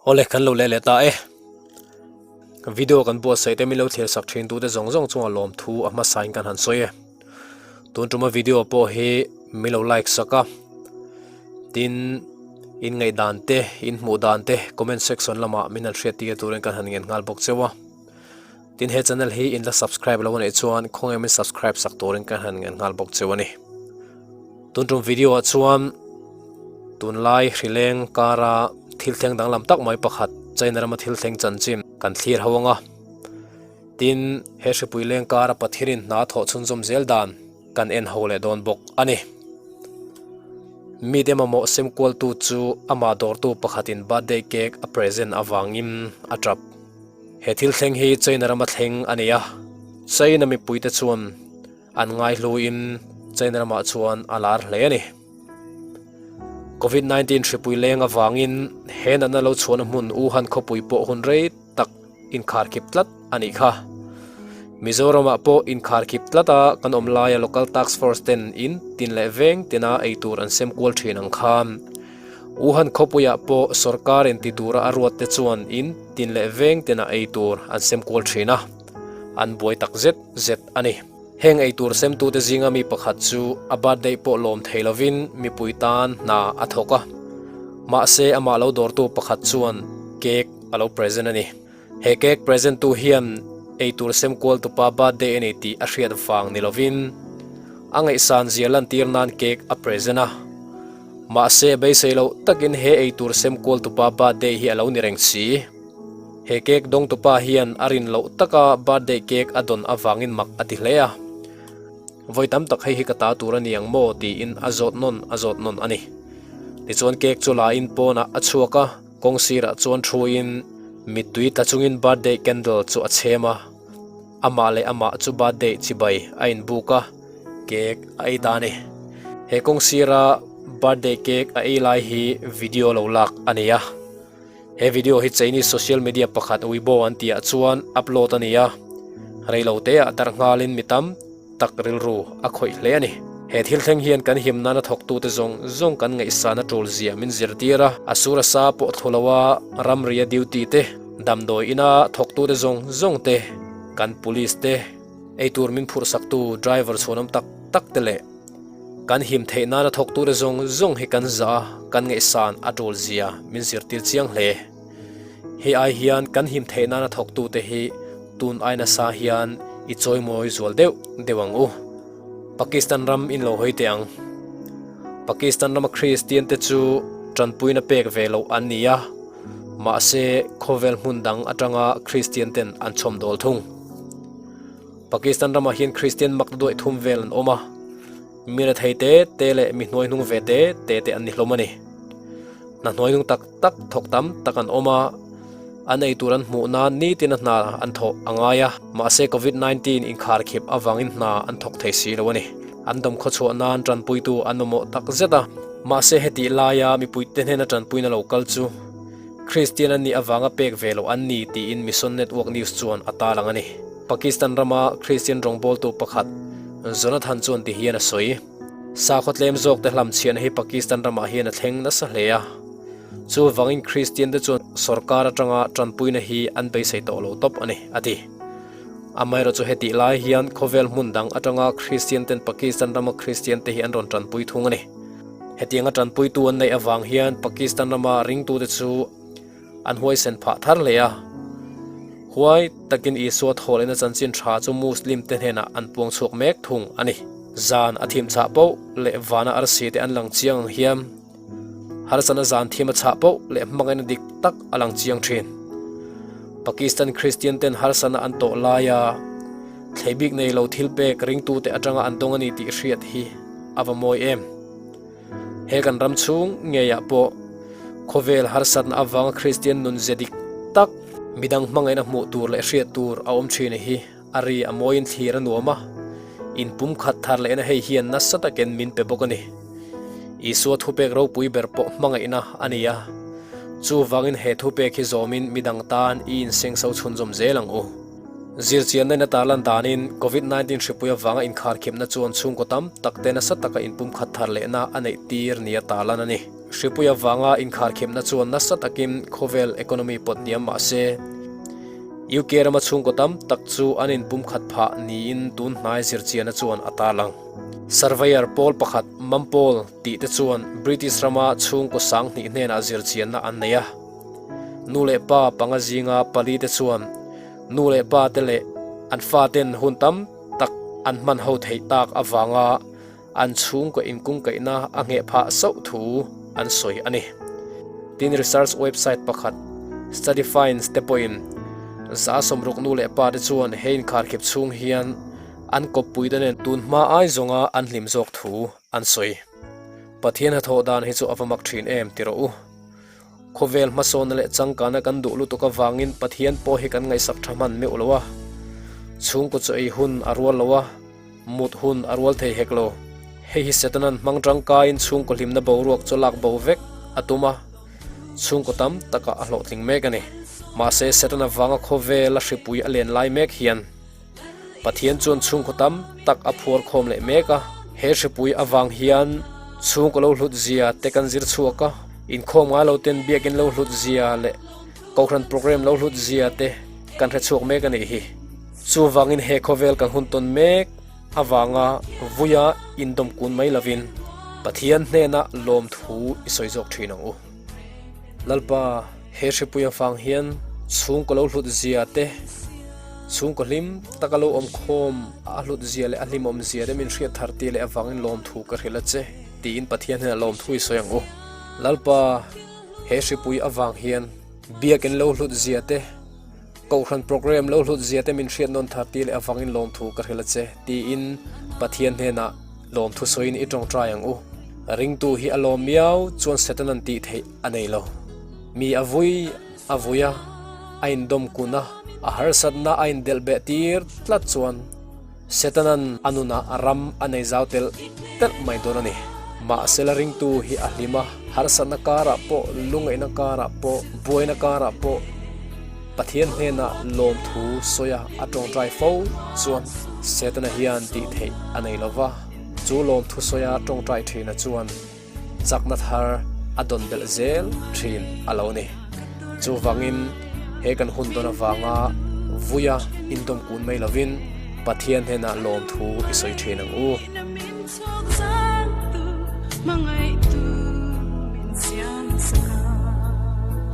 Awle kan lo leh leh ta e. Video kan buatsaih te min lo thlir sak thin tute zawng zawng chunga lawmthu a hmasain kan han sawi e. Tun tuma video pawh hi min lo like sak a. Tin in ngaihdan te in hmuh dan te comment section lamah min han hriat tir turin kan han ngen nghal bawk cheu a. Tin he channel hi in la subscribe lo anih chuan khawnge min subscribe sak turin kan han ngen nghal bawk cheu a ni. Tun tum video ah chuan tunlai hrileng kara thil thleng danglam tak mai pakhat China rama thil thleng chanchin kan thlir ho anga. Tin he hripui leng kara Pathianin hna thawh chhunzawm zel dan kan en ho leh dawn bawk a ni. Mite mamawh sem kualtu chu amah dawrtu pakhatin birthday cake a present avangin a tap. He thil thleng hi China rama thleng a ni a, China mipuite chuan an ngaihluin China ramah chuan a lar hle a ni. Covid 19 hripui leng avangin he natna lo chhuahna hmun Wuhan khawpui pawh hun rei tak inkharkhip tlat a nih kha. Mizoramah pawh inkharkhip tlata kan awm laia Local Task Force ten in tin leh veng tina ei tur an sem kual thin ang khan Wuhan khawpuiah pawh sorkarin ti tura a ruat te chuan in tin leh veng tina ei tur an sem kual thin a, an buai tak zet zet a ni. Heng ei tur semtute zinga mi pakhat chu a birthday pawh lawm thei lovin mipui tan hna a thawk a, mahse amah lo dawrtu pakhat chuan cake a lo present a ni. He cake present tu hian ei tur sem kual tupa birthday a ni tih a hriat vang ni lovin a ngaihsan zia lantir nan cake a present a. Mahse beisei loh takin he ei tur sem kual tupa birthday hi a lo ni reng si. He cake dawng tupa hian a rin loh taka birthday cake a dawn avangin mak a ti hle a. Vawi tam tak hei hi ka ta tur a ni ang maw tiin a zawt nawn a zawt nawn a ni. Tichuan cake chu la in pawnah a chhuak a, kawng sirah chuan thuin mittui tla chungin birthday candle chu a chhem a. Amah leh amah chu birthday chibai a inbuk a, cake a ei ta a ni. He kawng sira birthday cake a ei lai hi video lo lak a ni a. He video hi Chinese social media pakhat Weibo an tihah chuan upload a ni a, reiloteah darh nghalin mi tam tak rilru a khawih hle a ni. He thil thleng hian kan him nana thawktute zawng zawng kan ngaihsan a tul zia min zirtir a, a sur a sa pawh thlu loa ramria duty te, damdawi ina thawktute zawng zawng te, kan police te, eitur min phurhsaktu driver chhuanawm tak tak te leh, Kan him theih nana thawk tura zawng zawng hi kan zah a, kan ngaihsan a tul zia min zirtir chiang hle. Hei ai hian kan him theih nana thawktute hi tun ai nasa hian i chawimawi zual deuh deuh ang u. Pakistan ram in lo hawi teh ang. Pakistan rama Kristian te chu tanpuina pek ve loh an ni a, mahse khawvel hmun dang atanga Kristian ten an chhawmdawl thung. Pakistan ramah hian Kristian mak duaih thum vel an awm a, mi rethei te te leh mi hnuaihnung ve te te te an ni hlawm a ni. Hna hnuaihnung tak tak thawk tam tak an awm a, an ei tur an hmuh nan nitin a hna an thawh a ngai a, mahse Covid 19 inkharkhip avangin hna an thawk thei si lo a ni. An dawmkhaw chhuah nan tanpuitu an mamawh tak zet a, mahse hetih laia mipuite hnena tanpuina lo kal chu Kristian an nih avanga pek ve loh an ni tiin Mission Network News chuan a tarlang a ni. Pakistan rama Kristian rawngbawltu pakhat Jonathan chuan ti hian a sawi. Sakhaw tlem zawkte hlamchhiahna hi Pakistan ramah hian a thleng nasa hle a. Chuvangin Kristian te chuan sorkar atanga tanpuina hi an beisei tawh lo tawp a ni, a ti. Amaherawhchu chu hetih lai hian khawvel hmun dang atanga Kristian ten Pakistan rama Kristian te hi an rawn tanpui thung a ni. Hetianga tanpuitu an neih avang hian Pakistan rama ringtute chu an huaisen phah thar hle a. Huai takin Isua thawhlehna chanchin tha chu Muslim te hnenah an puang chhuak mek thung a ni. Zan a thim chah poh leh vana arsi te an lang chiang ang hian harsatna zan thim a chah poh leh hmangaihna dik tak a lang chiang thin. Pakistan Kristian ten harsatna an tawh laia thlei bik nei lo thil pek ringtute atanga an dawng a ni tih hriat hi a va mawi em. He kan ram chhung ngeiah pawh khawvel harsatna avanga Kristian nun ze dik tak midang hmangaihna hmuh tur leh hriat tur a awm thin hi a ri a mawiin thlir a nuam a, inpumkhat thar lehna hei hian nasa takin min pe bawk a ni. Isua thupek ropui ber pawh hmangaihna a ni a, chuvangin he thupek hi zawmin midang tan i insengso chhunzawm zel ang u. Zirchianna in a tarlan danin Covid 19 hripui avanga inkharkhipna chuan chhungkaw tam tak te nasa taka inpumkhat thar lehna a neih tir nia tarlan a ni. Hripui avanga inkharkhipna chuan nasa takin khawvel economy pawt hniam mah se, UK rama chhungkaw tam tak chu an inpumkhat phah niin tun hnai zirchianna chuan a tarlang. Surveyor pawl pakhat Mampawl tih te chuan British rama chhungkaw sanghnih hnenah zirchianna an nei a. Nu leh pa panga zinga pali te chuan nu leh pa te leh an faten hun tam tak an hman ho theih tak avanga an chhungkaw inkungkaihna a ngheh phah sauh thu an sawi a ni. Tin, research website pakhat StudyFinds te pawhin 60 nu leh pa te chuan he inkharkhip chhung hian an kawppui te nen tun hma ai zawnga an hlim zawk thu an sawi. Pathian hnathawh dan hi chu a va mak thin em ti rawh u. Khawvel hmasawnna leh changkana kan duh lutuk avangin Pathian pawh hi kan ngaihsak tha hman meuh lo a. Chhungkaw chu ei hun a rual lo a, mut hun a rual thei hek lo. Hei hi Setanan hmang tangkaiin chhungkaw hlimna boruak chu lak bo vek a tum a, chhungkaw tam takah a hlawhtling mek a ni. Mahse Setana vanga khawvela hripui a len lai mek hian Pathian chuan chhungkaw tam tak a phuar khawm leh mek a. He hripui avang hian chhungkaw lo hlut zia te kan zir chhuak a, inkhawm ngai lo ten biakin lo hlut zia leh kohhran program lo hlut zia te kan hre chhuak mek a nih hi. Chuvangin he khawvel kan hun tawn mek avanga vuia indawm kun mai lovin Pathian hnenah lawmthu i sawi zawk thin ang u. Lalpa, he hripui avang hian chhungkaw lo hlut zia te, chhungkaw hlim taka lo awm khawm a hlut zia leh a hlimawm zia te min hriat thar tir leh avangin lawmthu ka hrilh a che, tiin Pathian hnenah lawmthu i sawi ang u. Lalpa, he hripui avang hian biakin lo hlut zia te, Kohhran program lo hlut zia te min hriat nawn thar tir leh avangin lawmthu ka hrilh a che, tiin Pathian hnenah lawmthu sawiin i tawngtai ang u. Ringtu hi a lawm miau chuan Setanan tih theih a nei lo. Mi a vui a vui a, a indawm kun a, a harsatna a indelh beh tir tlat chuan Setanan a nunah ram a nei zau telh telh mai dawn a ni. Mahsela ringtu hi a hlim a, harsatna karah pawh, lungaihna karah pawh, buaina karah pawh Pathian hnenah lawmthu sawi a a tawngtai fo chuan Setana hian tih theih a nei lo va, chu lawmthu sawi a tawngtai thina chuan Chakna thar a dawn belh zel thin a lo ni. Chuvangin he kan hun dawn avanga vuia indawm kun mai lovin Pathian hnenah lawmthu i sawi thin ang u.